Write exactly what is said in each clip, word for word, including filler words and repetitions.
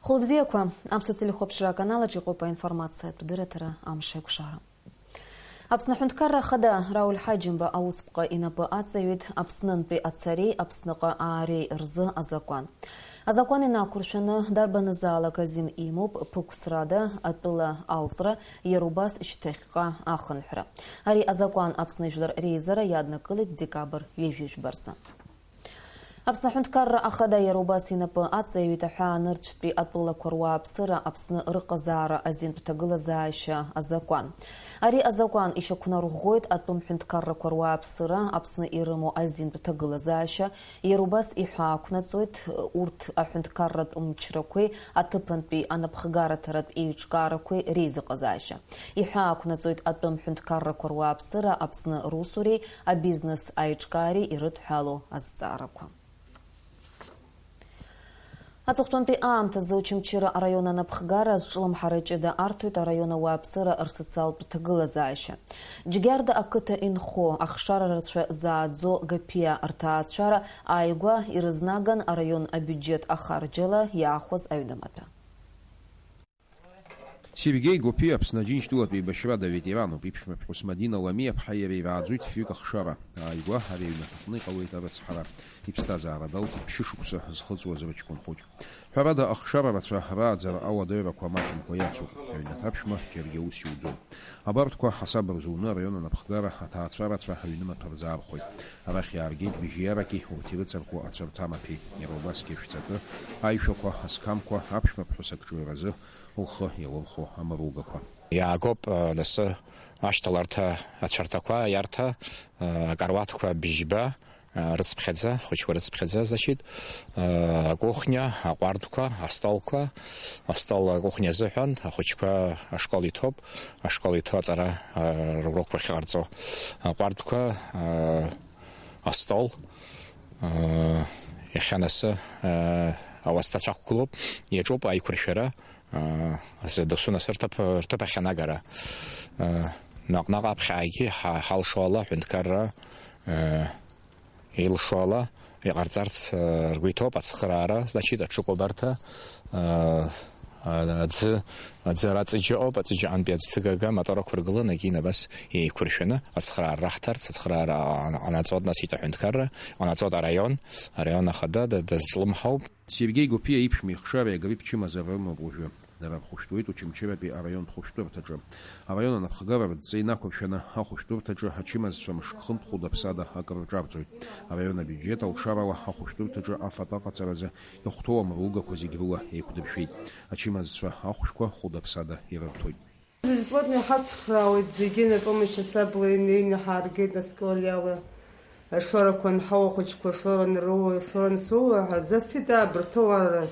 Хәылбзиақәа, Аԥсуа телехәаԥшра аканалаҿ иҟоуп аинформациатә дырраҭара Амшеикәшара. Аԥсны аҳәынҭқарра ахада Рауль Ҳаџьымба аусԥҟа инапы аҵаҩит Аԥснынтәи ацареи Аԥсныҟа аареи рзы азакәан. Азакәан инақәыршәаны дарбанызаалак азин имоуп ԥықәсрада атәыла алҵра, иара убас шьҭахьҟа ахынҳәра. Ари азакәан Аԥсны Жәлар реизара иаднакылеит декабр ҩажәи жәба рзы. Аԥсны аҳәынҭқарра ахада иара убас инапы аҵаҩит аҳәаанырцәтәи атәылақәа руааԥсыра Аԥсны рыҟазаара азинтә ҭагылазаашьа азакәан. Ари азакәан ишьақәнарӷәӷәоит атәым ҳәынҭқаррақәа руааԥсыра Аԥсны ирымоу азинтә ҭагылазаашьа, иара убас иҳәаақәнаҵоит урҭ аҳәынҭқарратә мчрақәеи аҭыԥантәи анапхгараҭаратә еиҿкаарақәеи реизыҟазаашьа. Иҳәаақәнаҵоит атәым ҳәынҭқаррақәа руааԥсыра Аԥсны русуреи абизнес аиҿкаареи ирыдҳәалоу азҵаарақәа. Аҵыхәтәантәи аамҭазы Очамчыра араион анапхгара азҿлымҳара ҷыда арҭоит араион ауааԥсыра рсоциалтә ҭагылазаашьа. Џьгьарда ақыҭа инхо, ахшара рацәа зааӡо Гапиа рҭаацәара ааигәа ирызнаган араион абиуџьет ахарџьала иаахәаз аҩнымаҭәа. Сергеи Гопиа Аԥсны Аџьынџьтәылатә еибашьрада аветерануп, иԥшәма ԥҳәыс Мадина Ламиа-ԥҳа иареи ирааӡоит фҩык ахшара. Ааигәа ари аҩнаҭаҟны иҟалеит арыцҳара. Иԥсҭазаара далҵит ԥшьышықәса зхыҵуаз рыҷкәын хәыҷ. Ҳәарада, ахшара рацәа рааӡара ауадаҩрақәа маҷымкәа иацуп. Аҩнаҭа аԥшәма џьаргьы аус иуӡом. Абарҭқәа ҳасаб рзуны араион анапхгара аҭаацәарацәа аҩнымаҭәа рзаархәоит. Арахь иааргеит быжьиараки урҭ ирыцырху ацәарҭамаҭәеи, иара убасгьы шәҵатәы, аишәақәа, асқамқәа, аԥшәма ԥҳәыс акҿыҩразы лхы иалырхәо амаругақәа. Иаагоуп, а, доусы ашьҭаларҭа ацәарҭақәа, аиарҭа, а, акаруаҭқәа быжьба, а, рыцԥхьаӡа, ахәыҷқәа рыцԥхьаӡа, значит, а, акухня, аҟәардәқәа, астолқәа, астол акухня азыҳәан, ахәыҷқәа ашкол иҭоуп, ашкол иҭоу аҵара, а, рурокқәа ахьыҟарҵо, аҟәардәқәа, а, астол, а, иахьа насы, а, ауасҭацәа ақәгылоуп, иаҿуп аиқәыршәара, а, зда досу нас рҭыԥ, рҭыԥ ахь анагара. А, наҟ-наҟ аԥхьаагьы ҳа-, ҳалшо ала аҳәынҭқарра, а, илшо ала иҟарҵарц, а, ргәы иҭоуп, ацхыраара, значит, аҽыкәабарҭа, а, а, аӡы, аӡы араҵыџьа ыҟоуп, аҵыџьаҟантәи аӡҭыгага аматорақәа ргыланы, акина абас еиқәыршәаны ацхыраара раҳҭарц, ацхыраара ҟанаҵоит, нас иҭ аҳәынҭқарра, ҟанаҵоит араион, араион ахада да-, дазҿлымҳауп. Сергеи Гопиа иԥшәма ихшареи агрипп чымазара рымоуп уажәы. Дара рхәышәтәуеит Очамчыратәи араионтә хәышәтәырҭаҿы. Араион анапхгара рыдҵа инақәыршәаны, ахәышәтәырҭаҿы ачымазцәа мышк хынтә хәыда-ԥсада акрырҿарҵоит. Араион абиуџьет алшарала ахәышәтәырҭаҿы афатә аҟаҵаразы ихәҭоу амругақәа зегь рыла еиқәдыршәеит. Ачымазцәа ахәшәқәа хәыда-ԥсада ирырҭоит. Бесплатно иҳацхраауеит зегьы, напомощь асабла инеины ҳааргеит аскориала. Ашорақәа анҳау, ахәыҷқәа шора анроуа, шора ансоуа, ҳазасит, абарҭ ауаа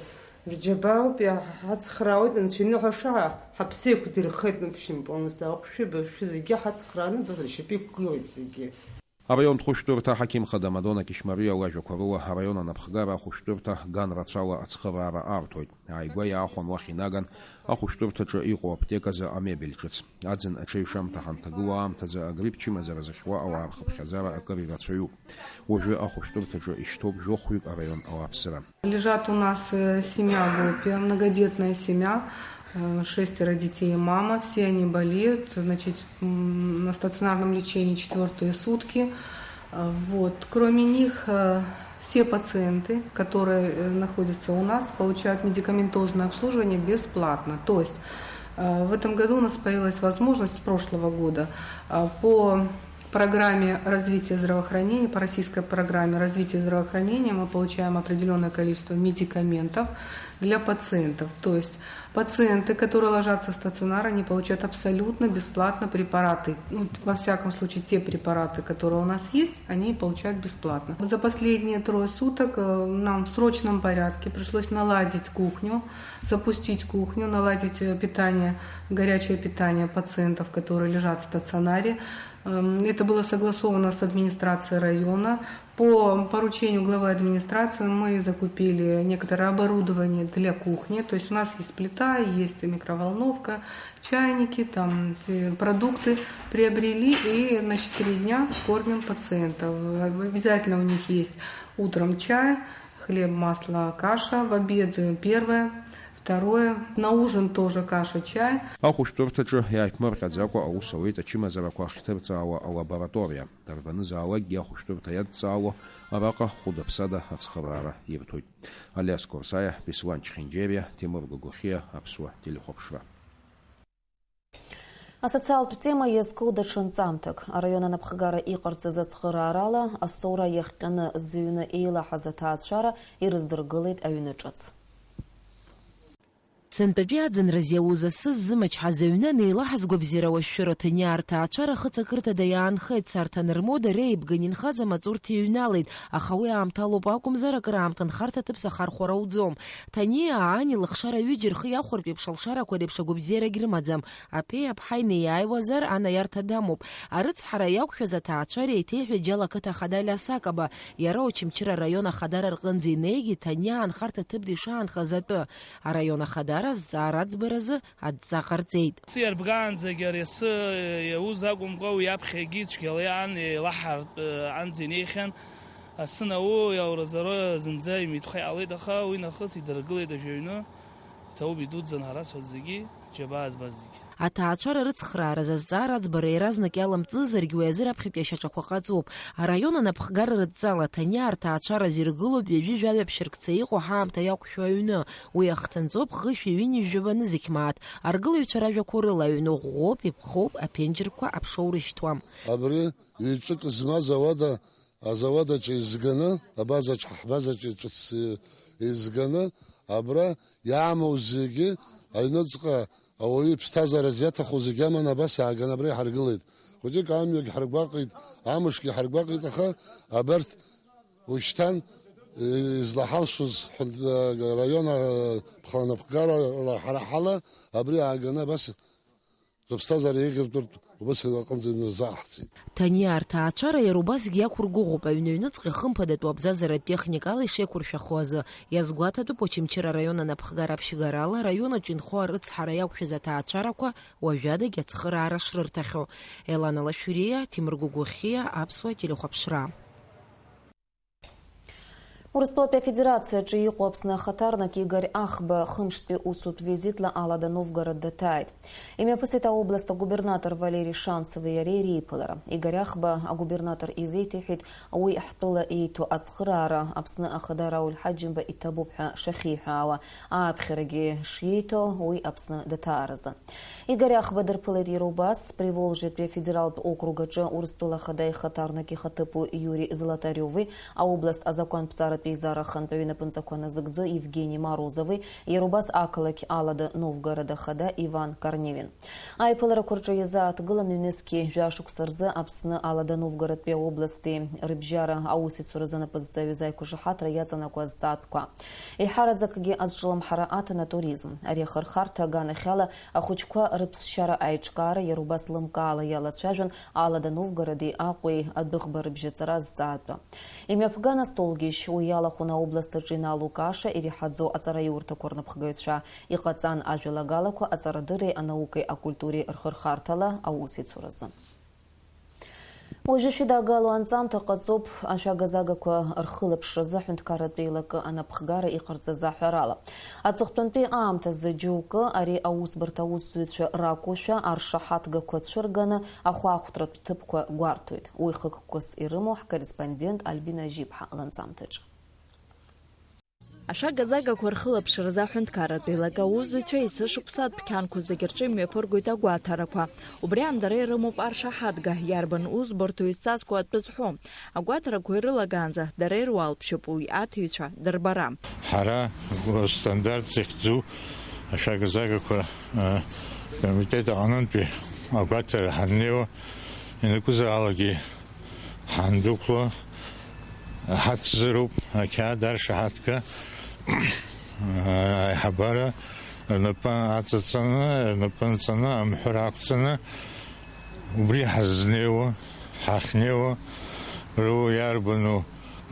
рџьабаауп, иҳацхраауеит, анцәа иныҳәаша, ҳаԥсы еиқәдырхеит, напшьын полностью, ахәшәы, бышәы зегьы ҳацхрааны, абас ршьапы иқәгылеит зегьы. Араионтә хәышәтәырҭа аҳақьым хада Мадона Кьышьмариа лажәақәа рыла, араион анапхгара ахәышәтәырҭа ган рацәала ацхыраара арҭоит. Ааигәа иаахәан уахь инаган ахәышәтәырҭаҿы иҟоу аԥҭеказы амебель ҿыц. Аӡын аҽеиҩшамҭа ҳанҭагылоу аамҭазы агрипп чымазара зыхьуа ауаа рхыԥхьаӡара акыр ирацәаҩуп. Уажәы ахәышәтәырҭаҿы ишьҭоуп жәохәҩык араион ауааԥсыра. Лежат у нас, э, семья Гопи, многодетная семья, э, шестеро детей и мама, все они болеют, значит, м, на стационарном лечении четвёртые сутки. Э, вот. Кроме них, э, все пациенты, которые, э, находятся у нас, получают медикаментозное обслуживание бесплатно. То есть, э, в этом году у нас появилась возможность с прошлого года, э, по программе развития здравоохранения, по российской программе развития здравоохранения мы получаем определённое количество медикаментов для пациентов. То есть пациенты, которые ложатся в стационар, они получают абсолютно бесплатно препараты. Ну, во всяком случае, те препараты, которые у нас есть, они получают бесплатно. За последние трое суток, э, нам в срочном порядке пришлось наладить кухню, запустить кухню, наладить, э, питание, горячее питание пациентов, которые лежат в стационаре. Эм, это было согласовано с администрацией района. По поручению главы администрации мы закупили некоторое оборудование для кухни. То есть у нас есть плита, есть микроволновка, чайники, там все продукты приобрели и на четыре дня кормим пациентов. Обязательно у них есть утром чай, хлеб, масло, каша, в обед, э, первое, Второе, на ужин тоже каша, чай. Ахәышәтәырҭаҿы иааиԥмырҟьаӡакәа аус ауеит ачымазарақәа ахьҭырҵаауа алабораториа. Дарбанызаалакгьы ахәышәтәырҭа иадҵаауа араҟа хәыда-ԥсада ацхыраара ирҭоит. Алиас Корсаиа, Беслан Чхинџьериа, Ҭемыр Гогохиа, Аԥсуа телехәаԥшра. Асоциалтә тема иазку даҽа нҵамҭак. Араион анапхгара иҟарҵаз ацхыраарала асоура иахҟьаны зыҩны еилаҳаз аҭаацәара ирыздыргылеит аҩны ҿыц. Сынтәатәи аӡынразы иауз асы ззымчҳаз аҩны анеилаҳаз гәабзиара уашәшәыра Ҭаниаа рҭаацәара хыҵакырҭада иаанхеит, Сарҭан Рмода реибган инхаз амаҵурҭа иҩналеит, аха уи аамҭалоуп акәымзар, акыраамҭа нхарҭа ҭыԥ сахархәар ауӡом. Ҭаниаа ани лыхшара ҩыџьа рхы иахәартә еиԥш алшарақәа реиԥш агәабзиарагь рымаӡам. Аԥеи аԥҳаи неиааиуазар, анаиарҭа дамоуп. Арыцҳара иақәшәаз аҭаацәа реиҭеиҳәеит Џьал ақыҭа ахада Алиас Акаба. Иара Очамчыра араион ахадара рҟынӡа инеигеит Ҭаниаа анхарҭа ҭыԥда ишаанхаз атәы. Араион ахадара азҵаара аӡбаразы адҵа ҟарҵеит. Асы иарбгаанӡагьы ари асы иауз акәымкәа, уи аԥхьагьы цәгьала иаан, еилаҳартә анӡа инеихьан. Асы нау иауразоура зынӡа имитәха иҟалеит, аха уи нахыс идыргылеит ажәаҩны. Иҭабуп, идуӡӡан ҳара зегьы, џьабаа збаз зегьы. Аҭаацәара рыцхраараз азҵаара аӡбара иаразнак иаламҵызаргь, уи азы раԥхьатәи ашьаҿақәа ҟаҵоуп. Араион анапхгара рыдҵала Ҭаниаа рҭаацәара зиргылоуп ҩажәи жәаҩа ԥшьыркца иҟоу ҳаамҭа иақәшәо аҩны. Уи ахҭынҵоуп хышәи ҩынҩажәи жәаба нызқь мааҭ. Аргылаҩцәа ражәақәоу рыла, аҩны ӷәӷәоуп, иԥхоуп, аԥенџьырқәа аԥшоу рышьҭуам. Абри ҩ-ҿык змаз ауада, азауадаҿы еизганы, абазаҿ, ҳбазаҿ ҿыц еизганы, абра иаамоу зегьы, аҩныҵҟа ауаҩы иԥсҭазаараз иаҭаху зегьы аманы абас иааганы абра иҳаргылеит. Хәыҷык амҩагь ҳаргәаҟит, амшгьы ҳаргәаҟит, аха абарҭ ушьҭан, э, излаҳалшоз ҳәынҭ-, э, раион, э, ԥхынапхгарала ҳара ҳала абри ааганы абас рыԥсҭазаара еиӷьыртәыртә убас аҟынӡа инарзааҳҵеит. Ҭаниаа рҭаацәара иара убасгьы иақәыргәыӷуп, аҩны аҩныҵҟа ихымԥадатәу абзазаратә техникала ишеиқәыршәахо азы. Иазгәаҭатәуп Очамчыра араион анапхгара аԥшьгарала араион аҿы инхо арыцҳара иақәшәаз аҭаацәарақәа уажәадагь ацхыраара шрырҭахьоу. Елана Лашәриа, Ҭемыр Гогохиа, Аԥсуа телехәаԥшра. Урыстәылатәи Афедерациаҿы иҟоу Аԥсны ахаҭарнак Игорь Ахба хымштәи усутә визитла Алада Новгород даҭааит. Имҩаԥысит аобласт агубернатор Валери Шанцеви иареи реиԥылара. Игорь Ахба агубернатор изеиҭеиҳәеит уи ҳтәыла еиҭо ацхыраара, Аԥсны ахада Рауль Ҳаџьымба иҭабуп ҳәа шахьиҳәаауа, ааԥхьарагьы шиеиҭо уи Аԥсны даҭааразы. Игорь Ахба дырԥылеит иара убас Приволжьетәи афедералтә округ аҿы Урыстәыла Ахада ихаҭарнак ихаҭыԥуаҩ Иури Златариови, аобласт азакәанԥҵаратә еизара ахантәаҩы инапынҵақәа назыгӡо Евгени Морозови, иара убас ақалақь Алада Новгород ахада Иван Корнилин. Аиԥыларақәа рҿы иазааҭгылан ҩнызқьи жәашықәса рзы Аԥсны Алада Новгородтәи аобласти рыбжьара аусеицуразы анапыҵҵаҩы зеиқәышаҳаҭра иаҵанакуа азҵаатәқәа. Еиҳараӡакгьы азҿлымҳара аҭан атуризм. Ари ахырхарҭа аганахьала ахәыҷқәа рыԥсшьара аиҿкаара иара убас лымкаала иалацәажәон Алада Новгороди Аҟәеи адәыӷба рыбжьаҵара азҵаатәы. Имҩаԥган астолгьежь, уи иалахәын аобласт аҿы иналоу каша иреиҳаӡоу аҵараиурҭақәа рнапхгаҩцәа, иҟаҵан ажәалагалақәа аҵарадырреи анаукеи акультуреи рхырхарҭала аусеицуразы. Уажәы шәыдагало анҵамҭа ҟаҵоуп ашәагазагақәа рхылаԥшразы аҳәынҭқарратә еилакы анапхгара иҟарҵаз аҳәарала. Аҵыхәтәантәи аамҭазы џьоукы ари аусбарҭа аусзуҩцәа ракәушәа аршаҳаҭгақәа цәырганы ахәаахәҭратә ҭыԥқәа гәарҭоит. Уи хықәкыс ирымоу ҳкорреспондент Альбина Ажьиԥҳа ланҵамҭаҿы. Ашәагазагақәа рхылаԥшразы аҳәынҭқарратә еилакы аусзуҩцәа есышықәса адәқьанқәа зегьы рҿы имҩаԥыргоит агәаҭарақәа. Убри аан дара ирымоуп аршаҳаҭга, иарбан усбарҭоу изҵазкуа атәы зҳәо. Агәаҭарақәа ирылагаанӡа дара ируалԥшьоуп уи аҭыҩцәа дырбара. Ҳара стандарт зыхьӡу ашәагазагақәа, а, комитет аҟнынтәи агәаҭара ҳаннеиуа, ианакәызаалакгьы ҳандәықәло, ҳацзароуп, ақьаад аршаҳаҭга, аиҳабыра рнапы аҵаҵаны, рнапы нҵаны, амҳәыр ақәҵаны, убри ҳазнеиуа, ҳахьнеиуа, рыуа иарбану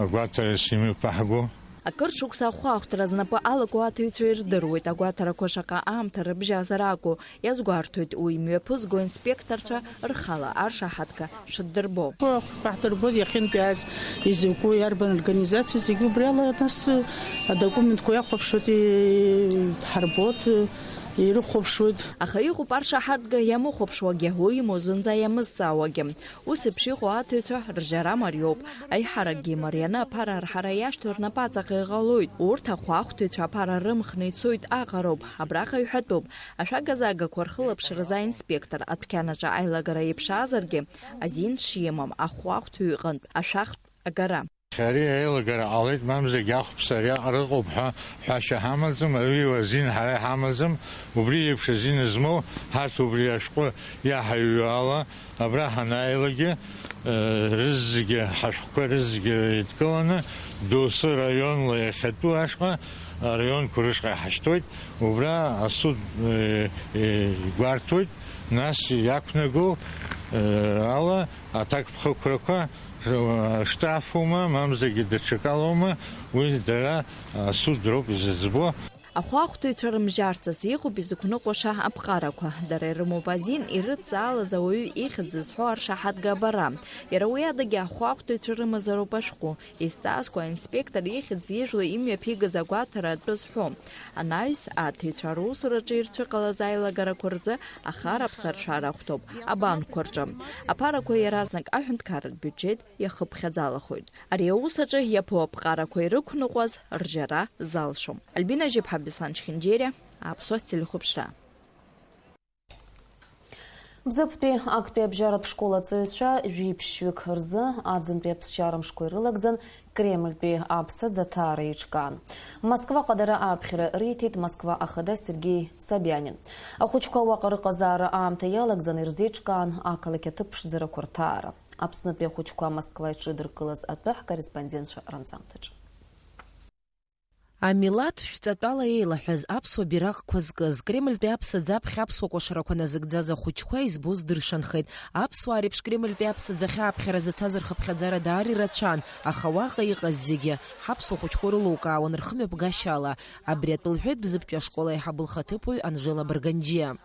агәаҭарас имҩаԥаҳго. Акыр шықәса ахәаахәҭра знапы алаку аҭаҩцәа ирдыруеит, агәаҭарақәа шаҟа аамҭа рыбжьазар акәу, иазгәарҭоит уи мҩаԥызго инспекторцәа рхала аршаҳаҭга шыддырбо. Ҳаҳдырбоит иахьынтәи ааз изакәу иарбан организациа зегьы убри ала, нас адокументқәа иахәаԥшуеит, иҳарбоит, ирыхәаԥшуеит. Аха иҟоуп аршаҳаҭга иамыхәаԥшуагьы, уимоу зынӡа иамызҵаауагьы. Ус еиԥш иҟоу аҭаҩцәа ржьара мариоуп. Аиҳаракгьы имарианы аԥара арҳара иашьҭоу рнапаҵаҟа иҟалоит. Урҭ ахәаахәҭыҩцәа аԥара рымхны ицоит аҟароуп. Абраҟа иҳәатәуп, ашәага-загақәа рхылаԥшразы аинспектор адәқьанаҿы аилагара иԥшаазаргьы, азин шимам ахәаахәҭҩы иҟынтә ашәахтә агара. Ари аилагара ҟалеит, мамзаргьы ахәԥса ариаҟара ыҟоуп ҳәа ҳәашьа ҳамаӡам, ари азин ҳара иҳамаӡам, убри еиԥш азин змоу ҳарҭ убри ашәҟәы иаҳаҩу ала, абра ҳанааилакгьы, э, рызегьы, ҳашәҟәқәа рызегьы еидкыланы, доусы раионла иахьатәу ашҟа, араионқәа рышҟа иҳашьҭуеит, убра асуд, э, э, игәарҭоит, нас иақәнаго, э, ала аҭакԥхықәрақәа, э, штрафума, мамзаргьы даҽакалоума, уи дара асуд роуп изыӡбо. Ахәаахәҭыҩцәа рымжьарҵас иҟоуп изықәныҟәаша аԥҟарақәа. Дара ирымоуп азин ирыдҵаалаз ауаҩы ихьӡ зызҳәо аршаҳаҭга абара. Иара уи адагьы ахәаахәҭыҩцәа рымазароуп ашәҟәы. Изҵаазго аинспектор ихьӡ ижәла имҩаԥигаз агәаҭара атәы зҳәо. Анаҩс, аҭаҩцәа русураҿы ирцәыҟалаз аилагарақәа рзы ахара аԥсаршәара ахәҭоуп абанкқәа рҿы. Аԥарақәа иаразнак аҳәынҭқарратә биуџьет иахыԥхьаӡалахоит. Ари аус аҿы иаԥу аԥҟарақәа ирықәныҟәаз ржьара залшом. Альбина Жьыԥҳа, Беслан Чхинџьериа, Аԥсуа телехәаԥшра. Бзыԥтәи актәи абжьаратә школ аҵаҩцәа жәиԥшьҩык рзы аӡынтәи аԥсшьара мшқәа ирылагӡан Кремльтәи аԥсаӡ аҭаара еиҿкаан. Москваҟа дара ааԥхьара риҭеит Москва ахада Сергеи Собианин. Ахәыҷқәа уаҟа рыҟазаара аамҭа иалагӡаны ирзеиҿкаан ақалақь аҭыԥ ԥшӡарақәа рҭаара. Аԥснытәи ахәыҷқәа Москва иҿы идыркылаз атәы ҳкорреспондентцәа ранҵамҭаҿы. Амилаҭ шәҵатәала еилаҳәаз аԥсуа бираҟқәа зкыз, Кремльтәи аԥсаӡ аԥхьа аԥсуа кәашарақәа назыгӡаз ахәыҷқәа избоз дыршанхеит. Аԥсуаа реиԥш Кремльтәи аԥсаӡ ахьааԥхьара зыҭаз рхыԥхьаӡара даара ирацәан, аха уаҟа иҟаз зегьы ҳаԥсуа хәыҷқәа рылукаауан рхымҩаԥгашьала. Абри атәы лҳәеит Бзыԥтәи ашкол аиҳабы лхаҭыԥуаҩ Анжела Барганџьиа.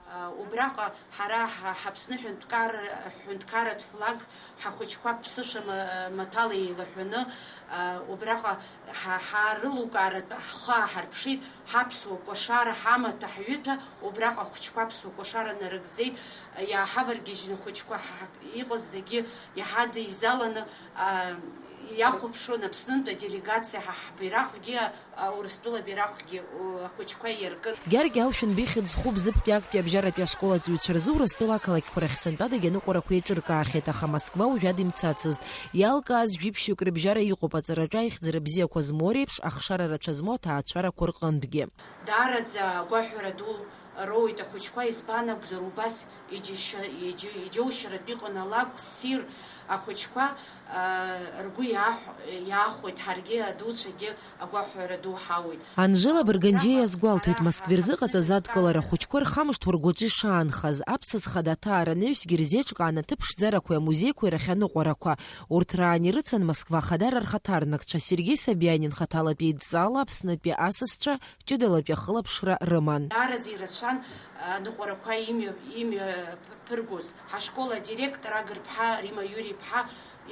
Убраҟа ҳара ҳа-, ҳаԥсны ҳәынҭқар-, ҳәынҭқарратә флаг ҳахәыҷқәа ԥсышәа ма-, маҭәала еилаҳәаны, а, убраҟа ҳа-, ҳаарылукааратәы ҳхы ааҳарԥшит, ҳаԥсуа кәашара, ҳамаҭәа, ҳҩыҭәа, убраҟа ахәыҷқәа аԥсуа кәашара нарыгӡеит, иааҳаваргьежьны ахәыҷқәа ҳа-, иҟаз зегьы иҳадеизаланы, а, иахәаԥшуан Аԥснынтә аделегациа ҳа ҳбираҟгьы, Урыстәыла бираҟгьы, у, ахәыҷқәа иркын. Гьаргь Алшәынба ихьӡ зху Бзыԥтәи актәи абжьаратәи ашкол аҵаҩцәа рзы Урыстәыла ақалақьқәа рахь сынтәадагь аныҟәарақәа еиҿыркаахьеит, аха Москва уажәада имцацызт. Иалкааз жәиԥшьҩык рыбжьара иҟоуп аҵараҿы аихьӡара бзиақәа змоу реиԥш, ахшара рацәа змоу аҭаацәарақәа рҟынтәгьы. Даараӡа агәаҳәара ду роуеит ахәыҷқәа, избан акәзар, убас иџьашьа-, иџьы-, иџьоушьаратә иҟан алакә ссир ахәыҷқәа, аа, ргәы иаҳә-, иаахәоит, ҳаргьы адуцәагьы агәаҳәара ду ҳауеит. Анжела Барганџьиа иазгәалҭоит, Москва ирзыҟаҵаз адкылара ахәыҷқәа рхамышҭуа ргәаҿы ишаанхаз, аԥсаӡ хада аҭаара анаҩсгьы ирзеиҿкаан аҭыԥ ԥшӡарақәеи амузеиқәеи рахь аныҟәарақәа. Урҭ раан ирыцын Москва Ахадара рхаҭарнакцәа, Сергеи Собианин хаҭалатәи идҵала Аԥснытәи асасцәа ҷыдалатәи ахылаԥшра рыман. Даараӡа ирацәан аныҟәарақәа имҩа-, имҩаԥыргоз. Ҳашкол адиректор Агырԥҳа Рима Иури-иԥҳа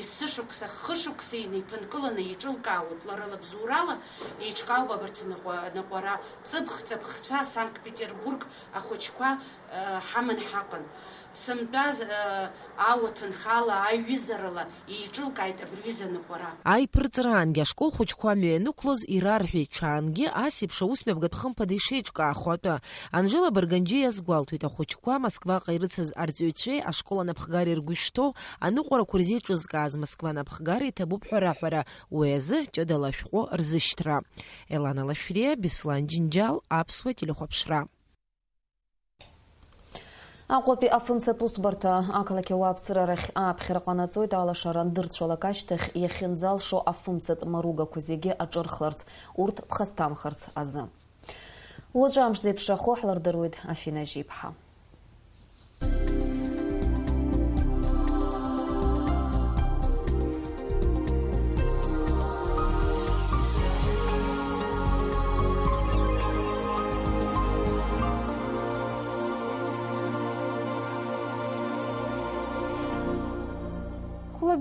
есышықәса, хышықәса инеиԥынкыланы иҿылкаауеит, лара лабзоурала еиҿкаауп абарҭ аныҟәа-, аныҟәара. Ҵыԥх-ҵыԥхцәа Санкт-Петербург ахәыҷқәа, э, ҳаман ҳаҟан. Сынтәа, э, ауа ҭынхала, аиҩызарала еиҿылкааит абри аҩыза аныҟәара. Аиԥырҵраангьы ашкол хәыҷқәа амҩа ианықәлоз ирарҳәеит ҽаангьы ас еиԥш аусмҩаԥгатә хымԥада ишеиҿкаахо атәы. Анжела Барганџьиа иазгәалҭоит, ахәыҷқәа Москваҟа ирыцыз арҵаҩцәеи ашкол анапхгареи ргәы ишҭоу, аныҟәарақәа рзеиҿызкааз Москва анапхгара иҭабуп ҳәа раҳәара, уи азы ҷыдала ашәҟәы рзышьҭра. Елана Лашәриа, Беслан Џьынџьал, Аԥсуа телехәаԥшра. Аҟәатәи афымцатә усбарҭа ақалақь ауааԥсыра рахь ааԥхьара ҟанаҵоит, алашара андырцәалак ашьҭахь иахьынӡалшо афымцатә маругақәа зегьы аҿырхларц, урҭ ԥхасҭамхарц азы. Уаҵәы амш зеиԥшрахо ҳлырдыруеит, Афина Жьиԥҳа.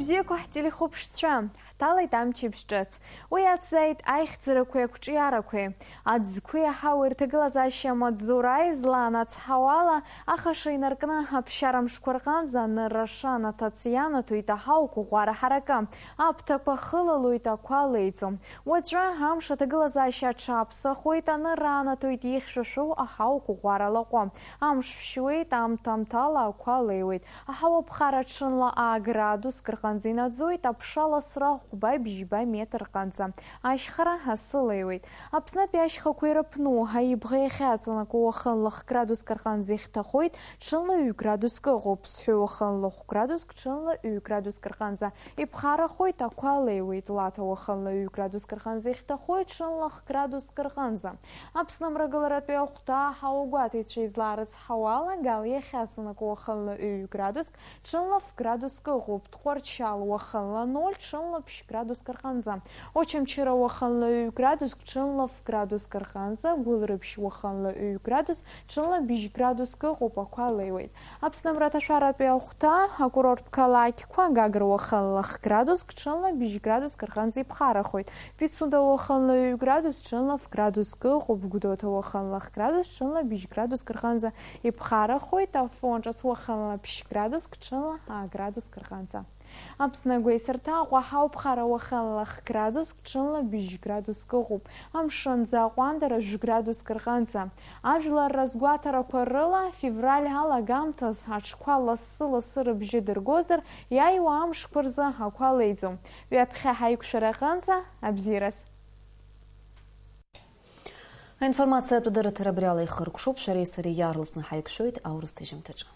Бзиақәа ҳтелехәаԥшцәа, ҳҭалеит амчыбжь ҿыц. Уи ацзааит аихьӡарақәеи ақәҿиарақәеи. Аӡқәеи аҳауеи рҭагылазаашьа амаҵзура излан ацҳауала, ахаша инаркны аԥсшьара мшқәа рҟынӡа анырра шанаҭац ианаҭоит аҳауа қәыӷәӷәара ҳаракы. Аԥҭақәа хылалоит ақәа леиӡом. Уаҵәы амш аҭагылазаашьа аҽаԥсахуеит, анырра анаҭоит ихьшәашәоу аҳауа қәыӷәӷәара лаҟәы. Амш шәшьуеит, амҭамҭала ақәа леиуеит. Аҳауа ԥхара ҽынла аа градуск рҟынӡа инаӡоит, аԥша ласра хәба-бжьба метр рҟынӡа. Ашьхара асы леиуеит. Аԥснытәи ашьхақәа ирыԥну, аибӷа иахьаҵанакуа уахынла х-градуск рҟынӡа ихьҭахоит, ҽынла ҩ-градуск ыҟоуп, сҳәы уахынла хә-градуск, ҽынла ҩ-градуск рҟынӡа иԥхарахоит, ақәа леиуеит, Лаҭа уахынла ҩ-градуск рҟынӡа ихьҭахоит, ҽынла х-градуск рҟынӡа. Аԥсны амрагыларатәи ахәҭа аҳауагәаҭаҩцәа излаарыцҳауала, Гал иахьаҵанакуа уахынла ҩ-градуск, ҽынла ф-градуск ыҟоуп, Тҟәарчал уахынла ноль, ҽынла ԥшь-градуск рҟынӡа. Очамчыра уахынла ҩ-градуск, ҽынла ф-градуск рҟынӡа, Гәылрыԥшь уахынла ҩ-градус, ҽынла бжь-градуск ыҟоуп, ақәа леиуеит. Аԥсны амраҭашәаратәи ахәҭа, акурорттә қалақьқәа, Гагра уахынла х-градуск, ҽынла бжь-градуск рҟынӡа иԥхарахоит. Пицунда уахынла ҩ-градус, ҽынла ф-градуск ыҟоуп, Гәдоуҭа уахынла х-градус, ҽынла бжь-градуск рҟынӡа иԥхарахоит, Афон ҿыц уахынла ԥшь-градуск, ҽынла аа-градуск рҟынӡа. Аԥсны агәеисырҭа Аҟәа аҳауа ԥхара уахынла х-градуск, ҽынла бжь-градуск ыҟоуп, амшынӡы аҟәандара жәградуск рҟынӡа. Ажәлар разгәаҭарақәа рыла, февраль алагамҭаз аҽқәа лассы-лассы рыбжьы дыргозар, иааиуа амшқәа рзы ақәа леиӡом. Ҩаԥхьа ҳаиқәшәара аҟынӡа абзиараз. Аинформациатә дырраҭара абри ала ихыркәшоуп, шәареи сареи иаарласны ҳаиқәшәоит аурыс ҭыжьымҭаҿы.